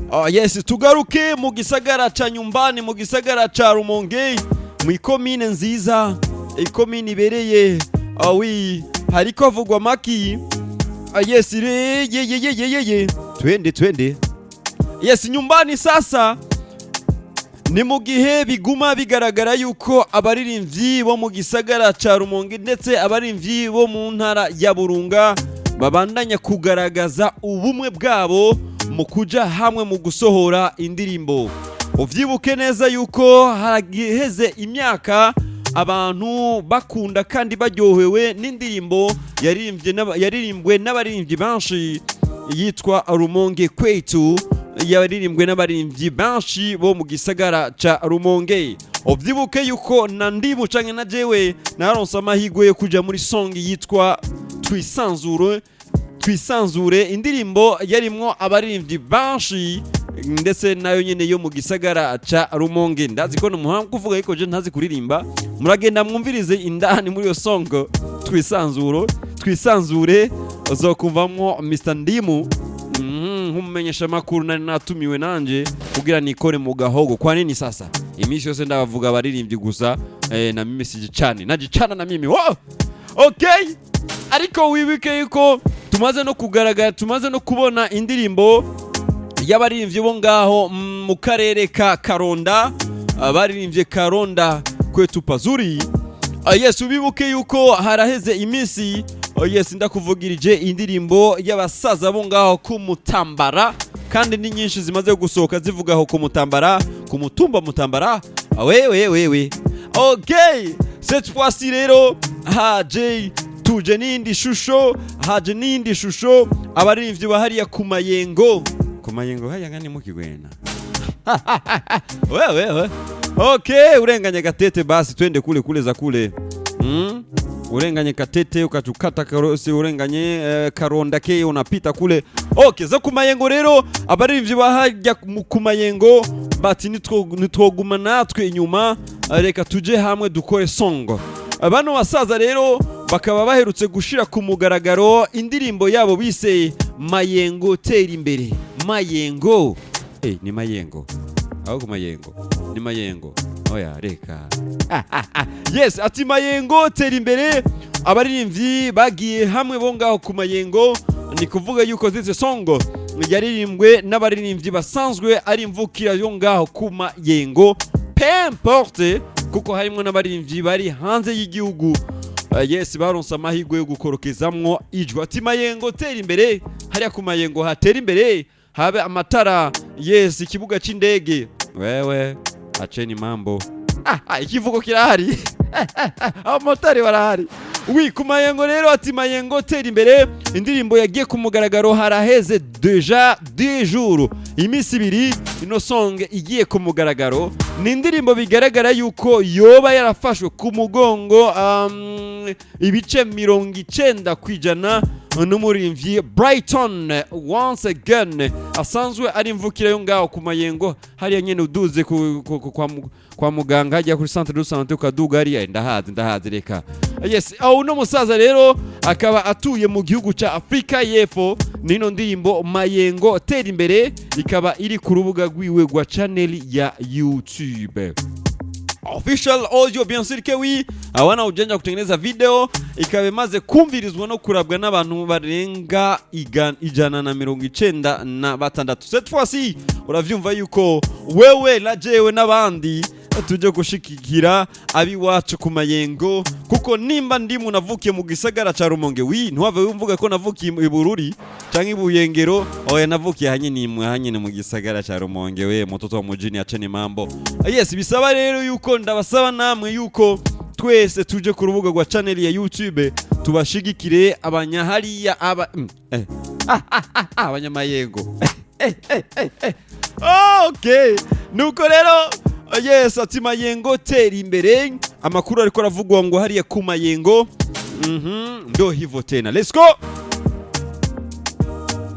Oh, yes, tugaruke mu gisagara ca nyumbani, mu gisagara ca Rumonge, mu ikomine nziza, ikomine ibereye. Ah oui, hariko havugwa maki? Ah, yes, re ye ye ye ye ye ye, twende twende. Yes, nyumbani sasa ni mu gihe biguma bigaragara yuko abaririmbyi bo mu gisagara ca Rumonge ndetse abaririmbyi bo mu ntara ya Burunga babandanya kugaragaza ubumwe bwabo mu kuja hamwe mu gusohora indirimbo. Uvyibuke neza yuko haragiheze imyaka abantu bakunda kandi baryohewe n'indirimbo yaririmbwe n'abaririmbyi benshi yitwa Rumonge Kwetu, yaririmbwe n'abaririmbyi benshi bo mu gisagara ca Rumonge. Uvyibuke yuko na Ndimu canke na jewe naronse amahirwe yo kuja muri song yitwa Twisanzure, Twisanzure, indirimbo yarimwo abaririmbyi benshi ndetse nayo nyene yo mu gisagara ca Rumonge. Ndazi ko numuhanga kuvuga, ariko je ntazi kuririmba. Muragenda mwumvirize indani muri iyo song Twisanzuro, Twisanzure, uzokumvamwo Mr Ndimu nk'umumenyesha makuru nari natumiwe nanje kugira nikore mu gahogo. Kwa nini sasa iminsi yose ndabavuga abaririmbyi gusa? Na mimi sijicane, najichana na mimi wow! Okay, ariko wibuke yuko tumaze no kugaragara, tumaze no kubona indirimbo y'abaririmbyi bo ngaho mu karere ka Karonda, abaririmbye Karonda Kwetu Pazuri. Yes, ubibuke yuko haraheze iminsi, oh yes, ndakuvugirije indirimbo y'abasaza bo ngaho ku Mutambara, kandi ni nyinshi zimaze gusohoka zivuga aho ku Mutambara, ku mutumba Mutambara. Wewe wewe, okay, cette fois-ci rero haje tuje n'iyindi shusho, haje n'iyindi shusho, abaririmbyi bahariya ku Mayengo, ku Mayengo hariya ngani mu Kigwena. Wewe wewe, okay, urenganye Gatete, basi twende kule kule za kule. Urenganye Katete ukatukata karosi, urenganye Karonda ke unapita kule. Okay, zo ku Mayengo rero, abaririmbyi bahajya ku Mayengo bati nitwoguma natwe inyuma, reka tuje hamwe dukore song. Bano basaza rero bakaba baherutse gushira ku mugaragaro indirimbo yabo bise Mayengo Tera Imbere. Mayengo, ni Mayengo aho ku Mayengo, ni Mayengo, oya reka. Yes, ati Mayengo Tera Imbere. Abaririmbyi bagiye hamwe bo ngaho ku Mayengo, ni kuvuga yuko this song yaririmbwe n'abaririmbyi basanzwe ari imvukira yo ngaho ku Mayengo, peu importe, kuko harimo n'abaririmbyi bari hanze y'igihugu. Yes, baronse amahirwe yo gukorokezamwo ijwi. Ati Mayengo Tera Imbere, hariya ku Mayengo hatera imbere, habe amatara, yes, ikibuga c'indege. Wewe acheni mambo. Ikivugo kirahari, abamotari barahari. Oui, ku Mayengo rero ati Mayengo Tera Imbere, indirimbo yagiye ku mugaragaro haraheze déjà 2 jours, iminsi 2 ino song igiye ku mugaragaro. Ni indirimbo bigaragara yuko yoba yarafashwe ku mugongo ibice 90% n'umuririmbyi Brighton, once again asanzwe ari imvukira yo ngaho ku Mayengo, hariya nyene uduze kwa muganga hajya kuri centre de santé ukaduga hariya, ndahazi ndahazi reka. Yes, aho uno musaza rero akaba atuye mu gihugu ca Afrika y'Epfo. Nino ndirimbo Mayengo Tera Imbere ikaba iri ku rubuga rwiwe rwa channel ya YouTube, official audio, bien sûr que oui, hawana ujanja kutengeneza video. Ikaba imaze kumvirizwa no kurabwa n'abantu barenga 196. Cette fois-ci uravyumva yuko wewe na jewe n'abandi tuje gushigikira abiwacu ku Mayengo, kuko nimba Ndimu navukiye mu gisagara ca Rumonge, oui, ntiwave wumvuga ko navukiye i Bururi canke i Buyengero. Oya, navukiye hanyine nimwe hanyine mu gisagara ca Rumonge. We mutoto wa mujini, acheni mambo. Yes, bisaba rero yuko ndabasaba namwe yuko twese tuje ku rubuga rwa channel ya YouTube tubashigikire abanyahariya aba abanyamayengo. Okay, nuko rero, yes, ati Mayengo Tera Imbere. Amakuru ariko aravugwa ngo hariya ku Mayengo, ndo hivyo tena, let's go.